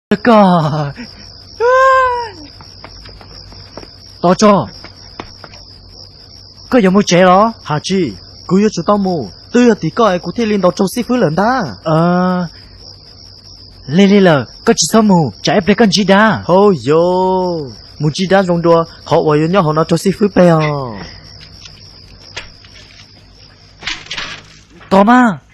Koj, Tov Tso, koj yuav mus tsev los? Haj tsis, kuv yuav tsum tau mus, twb yog tim koj es kuv thiaj li ntaus raug xib fwb lawm ntag. Lig lig lawm, koj tsis txhob mus, tsam ib pliag koj ntsib dab. Hauj yauv, mus ntsib dab zoo dua qhov uas yuav nyob hauv no raug xib fwb peb os. Tos mas.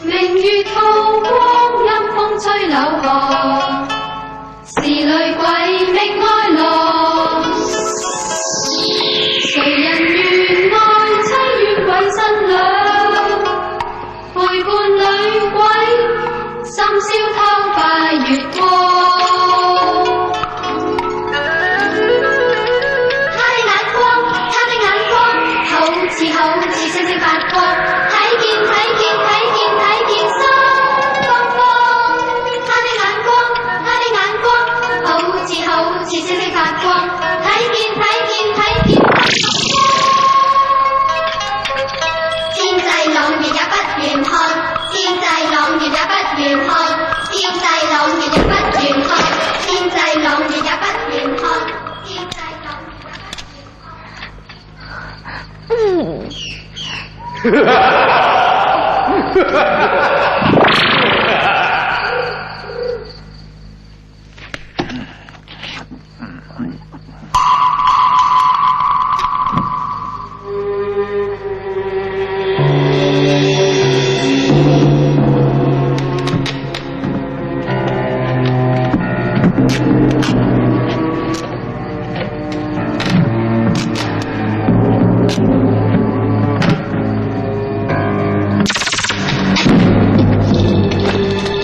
明月吐光，阴風吹柳巷，是女鬼覓哀樂。誰人願愛淒怨鬼新娘？ 陪伴女鬼，深宵偷拜月光。他的眼光，他的眼光，好似，好似星星發光，睇見，睇見，睇見，睇見心慌慌。他的眼光，他的眼光，好似，好似星星發光，睇見，睇見，睇見心慌慌。 天際朗月也不願看，天際朗月也不願看，天際朗月也不願看，天際朗月也不願看，天際朗月也不願看。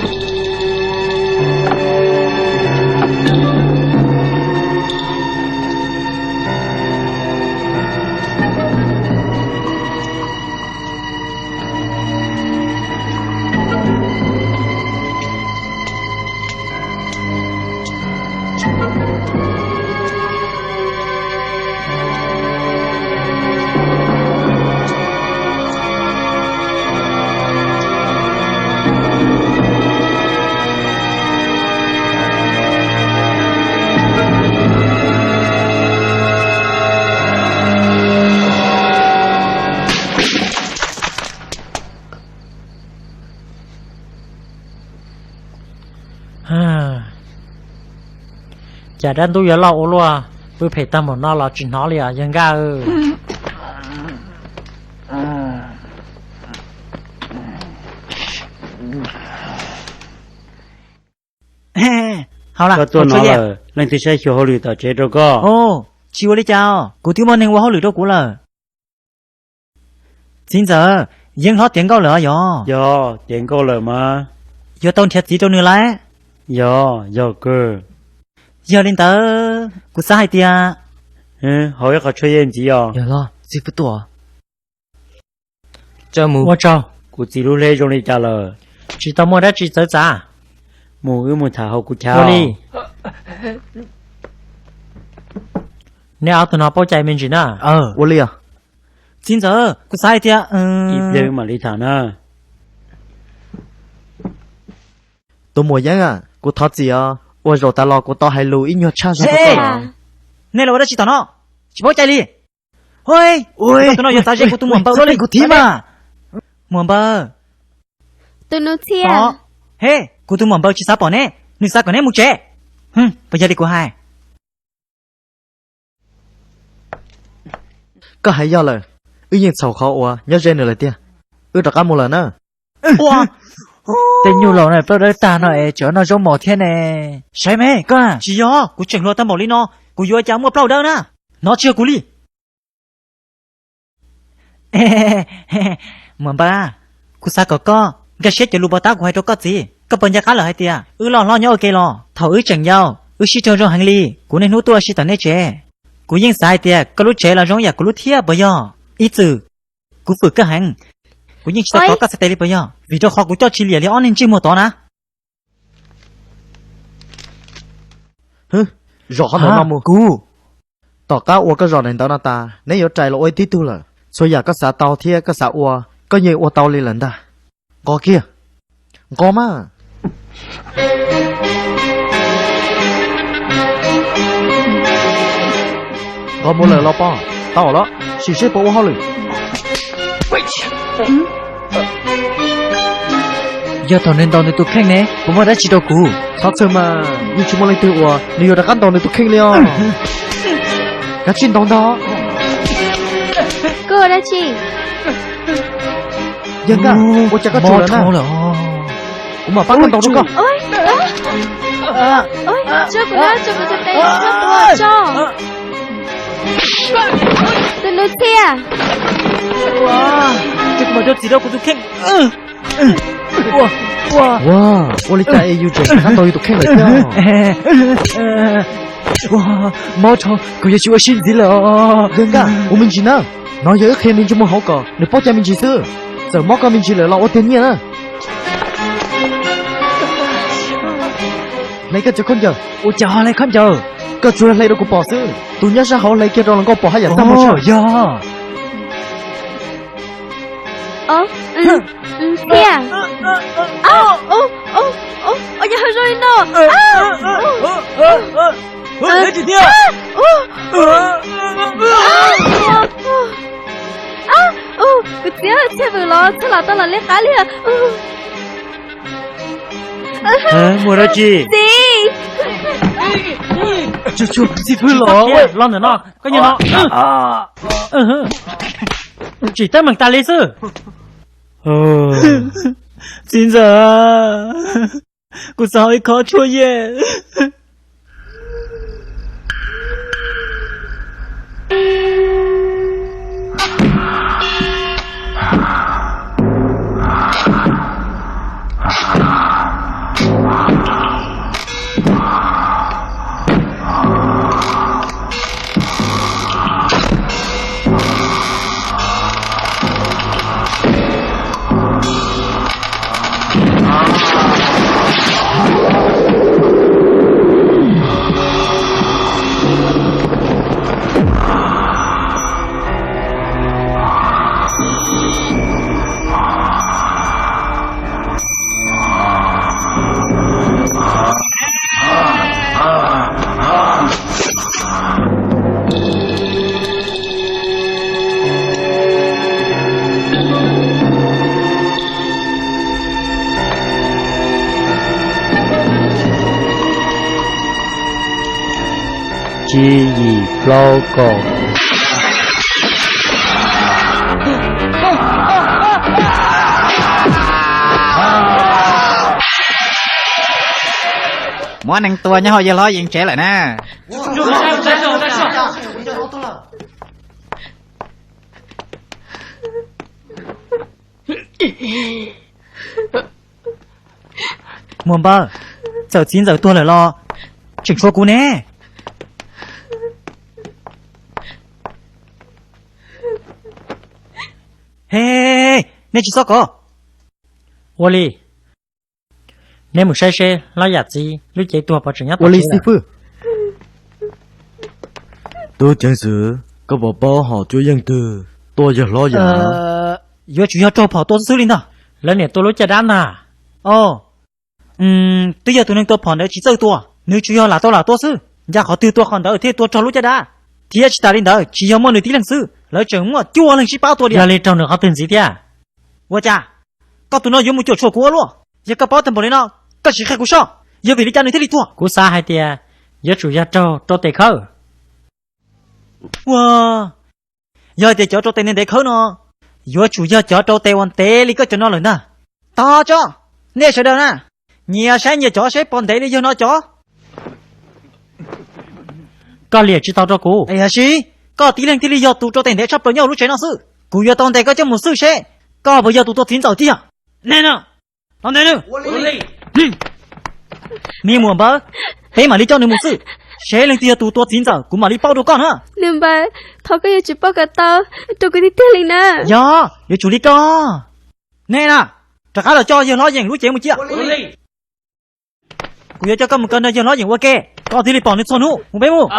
Cas dab ntub yuav loj ua luaj, pw phem tag npaum no los tsis hnov li os yawg Nkaj. Koj tuaj no lawm, leej twg saib xyuas hauj lwm tom tsev rau koj? Tsis ua li cas, kuv twb muaj neeg ua hauj lwm rau kuv lawm. Txiv ntxawm, Yeeb hlob tiav nkauj lawm os yog? Yog, tiav nkauj lawm mas. Yuav tau nrhiav txiv rau nws lawm? Yog, yog kawg. Yog li ntawd kuv xav hais tias haus ib qho tshuaj yej ntxiv os. Yog los txiv pw tuaj. Ua tsaug. Kuv txiv lub hleb zoo li cas lawm? Tsis tau muaj dab tsi txawv txav. Mus wb mus tham hauv kuv chav li. Neb ob tug no paub cai me ntsis na. Ua li os. Txiv ntxawm, kuv xav hais tias ib pliag wb mam li tham na. Tus muam Yeeb, kuv thov txim os, ua zaum tas los kuv tau hais lus ib nyuag tshaj zog rau koj. Nej los ua dab tsi tom no? Tsis paub cai li. Tus no yuav txav ze kuv tus muam npaws li. Kuv thib mas. Muam npaws. Tus nus txhiaj. He, kuv tus muam npaws tsis xav pom neb, nws xav kom neb mus tsev. Puas yog li kuv hais? Koj hais yog lawm, wb yeej txhaum qhov uas nyob ze nws lawm tiag. Wb rov qab mus lawm na. Tej nyuj laus no plaub dawb tag no es tseem noj zaub mos thiab ne. Saib me koj, tsis yog kuv tseem hluas tag npaum li no, kuv yuav ua cas muaj plaub dawb na. Hnov tsis yog kuv li. Muam Npawg, kuv xav kom koj nkag siab cov lus pov tab kuv hais rau koj txiv. Koj puas nco qab lawm hais tias wb loj hlob nyob ua ke los thaum wb tseem yau, wb sib raug zoo heev li, kuv niaj hnub tuaj ua si tom nej tsev. Kuv yeej xav hais tias koj lub tsev los zoo yam kuv lub thiab puas yog? Ib txwm kuv fwm koj heev, kuv yeej tsis tau thov koj txhais tes li puas yog? Vim rau qhov kuv coj tsis liam li ob neeg ntsej muag tod na. Zom qhov ntawd no mus. Kuv, tom qab ua koj zom daim ntawv no tas, neb yuav rais los ua ib tib tug lawm. Txhua yam koj xav tau thiab koj xav ua, koj yeej ua tau li lawm ntag. Nqos kiag. Nqos mas. Nqos mus lawm los pog? Tau los, sim seb puas ua hauj lwm. Yog thaum nws ntaus nws tus kheej ne, puas muaj dab tsi rau kuv? Txhob txhawj mas, yeej tsis muaj leej twg uas nws yuav rov qab ntaus nws tus kheej li os. Kav tsij ntaus ntag. Koj ua dab tsi? Yawg Nkaj, ua cas koj tsum lawm na? Kuv mam pab koj ntaus rau koj. Tso kuv na, tso kuv tus tes, tso kuv, tso. Tus nus txhiaj. Ces kuv mam coj txiv rau kuv tus kheej. Ua li cas es yus tseem rov qab ntaus yus tus kheej lawm thiab? Mob dhau, kuv yuav tsis ua si ntxiv lawm os. Yawg Nkaj, ua me ntsis na. No yog wb qhia nws ntsej muag hauv kom nws paub cai me ntsis xwb. Txawm mob koj me ntsis lawm los ua tiag nyiaj na. Hlais koj cov khaub ncaws. Ua cas ho hlais khaub ncaws? Koj tsuas hlais rau kuv pom xwb, tus nyob sab hauv hlais kiag rau hluas nkauj pom haj yam tag mus saib. Yog. Txiaj. Ua cas ho zoo li no? Kuv txiv, txhiaj vwm los txhiaj los tau los liab qab li. Muaj dab tsi? Txiv. Txiv pw los los ntawm no, koj nyob no. Tsim teeb meem tas li xwb. Txiv ntxawm, kuv xav ua ib khob tshuaj yej. Tsib yim plaub kaum. Muab neeg tua nyob hauv yawg hlob yees tsev lawm na. Muam Npawg, txawm txiv ntxawm tuag lawm los tseem tshuav kuv ne. He, nej tsis txhob kov. Ua li, neb mus saib seb hlob yam txiv lub cev tuag pov tseem nyob ua li xib fwb. Tub ceev xwm, koj puas paub hom cuab yeej twg tua yawg hlob yam? Yuav tsum yog raug phom tua xwb xwb li ntag. Lawv niam tua lub caj dab ntag. O, twb yog tus neeg tua phom ntawd tsis txawj tua, nws tsuas yog lam tau lam tua xwb. Ncaj qhov twg tua qhov ntawd thiaj tua raug lub caj dab. Thiab tsis tas li ntawd, tsis yog muaj nws tib leeg xwb, lawv tseem muaj cuaj leeg sib pab tua diam. Yog li raug nws qhov twg ntxiv thiab? Ua cas koj tus no yuav mus cuam tshuam kuv ua luaj? Yog koj paub tag npaum li no, koj tsis qhia kuv soj, yog vim li cas nws thiaj li tuag? Kuv xav hais tias yuav tsum yog raug rau tes khawb. Ua, yog hais tias cov rau tes ntev ntev khawb no, yuav tsum yog cov rau tes uas ntev li koj cov no lawm ntag. Tos tso, nej sawv daws na, nyias saib nyias cov seb puas ntev li yawg no cov. Koj liam tsis tau rau kuv. Tiam sis koj tib leeg thiaj li yog tus rau tes ntev tshaj plaws nyob hauv lub tsev no xwb. Kuv yuav tau ntes koj coj mus xwb seb koj puas yog tus tua txiv ntxawm tiag. Neb no, los ntes nws. Me muam npawg, peb mam li coj nws mus xwb, seb leej twg yog tus tua txiv ntxawm kuv mam li paub dua koj na. Nws npawg, thov koj yuav tsum paub kom tau rau kuv tiag tiag li na. Yog, yuav tsum li koj. Neb na, rov qab los coj yawg hlob Yeem lub cev mus cia. Kuv yuav coj koj mus kaw nrog yawg hlob Yeem ua ke, koj thiaj li pom nws txhua hnub. Mus peb mus.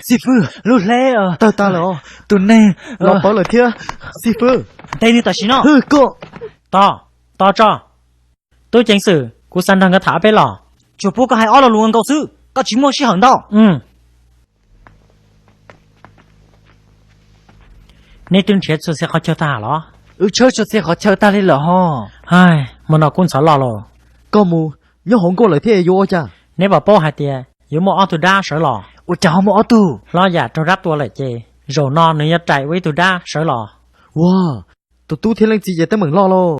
Xib fwb, lub hleb tawg tag lawm os. Tus neeg los pawv lawm thiab. Xib fwb, ntes nws tam sim no. Tos, tos tso. Tub ceev xwm, kuv xav nrog nkawd tham ob peb los. Tsuas pub koj hais ob lo lus nkaus xwb, koj tsis muaj sij hawm ntau. Neb twb nrhiav txhua txhia qhov chaw tag los? Wb tshawb txhua txhia qhov chaw tag li lawm hos. Hmo no kub ntxhov loj los. Koj mus, nyob hauv nkuaj lawm thiab yuav ua cas? Neb puas paub hais tias yuav muaj ob tug dab sawv los? Ua cas ho muaj ob tug? Hlob Yam raug dab tua lawm ces zaum no nws yuav rais ua ib tug dab sawv los. Ua, tus tub thiab leej txiv ces teeb meem loj lauj.